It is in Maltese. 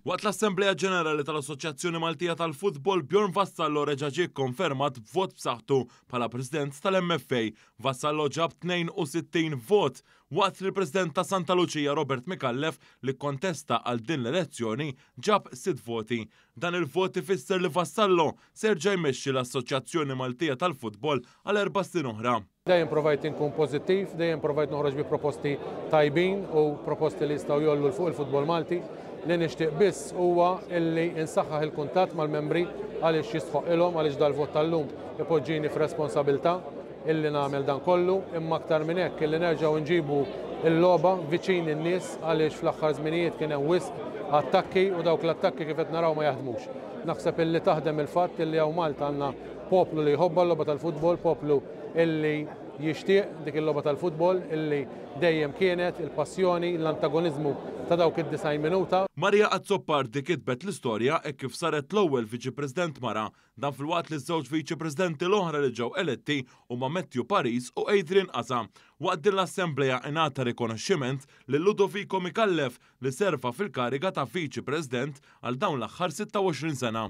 Waqt l-Assemblea Ġenerali tal-Assoċjazzjoni Maltija tal-Futbol, Bjorn Vassallo reġa' ġie kkonfermat b'vot b'saħħtu bħala President tal-MFA. Vassallo ġab 62 vot, waqt li l-President ta' Santa Lucia Robert Micallef li kkontesta għal din l-elezzjoni ġab sitt voti. Dan il-vot ifisser li Vassallo se jerġa' jmexxi l-Assoċjazzjoni Maltija tal-Futbol għal erba' snin oħra. Dejjem provajt inkun pożittiv, dejjem provajt noħroġ bi proposti tajbin u proposti li jistgħu jgħollu 'l fuq il-futbol Malti. Li nixtieq biss huwa illi nsaħħaħ il-kuntatt mal-membri għaliex jistħoqqilhom għaliex dal-vot tal-lum ipoġġini f'responsabilità illi nagħmel dan kollu, imma aktar minn hekk illi nerġgħu nġibu l-logħba viċin in-nies għaliex fl-aħħar żminijiet kien hemm wisq attakki u dawk l-attakki kif qed naraw ma jaħdmux. Naħseb illi taħdem il-fatt illi hawn Malta għandna poplu li jħobbha l-logħba tal-futbol, poplu illi jixtieq dik il-logħba tal-futbol illi dejjem kienet, il-passjoni, l-antagoniżmu ta' dawk id-90 minuta. Maria Azzopardi kitbet l-istorja hekk kif saret l-ewwel Viċi President mara. Dan filwaqt li ż-żewġ Viċi Presidenti l-oħra li ġew eletti huma Matthew Paris u Adrian Casa. Waqt din l-assemblea ingħata rikonoxximent lil Ludovico Micallef li serva fil-kariga ta' Viċi President għal dawn l-aħħar 26 sena.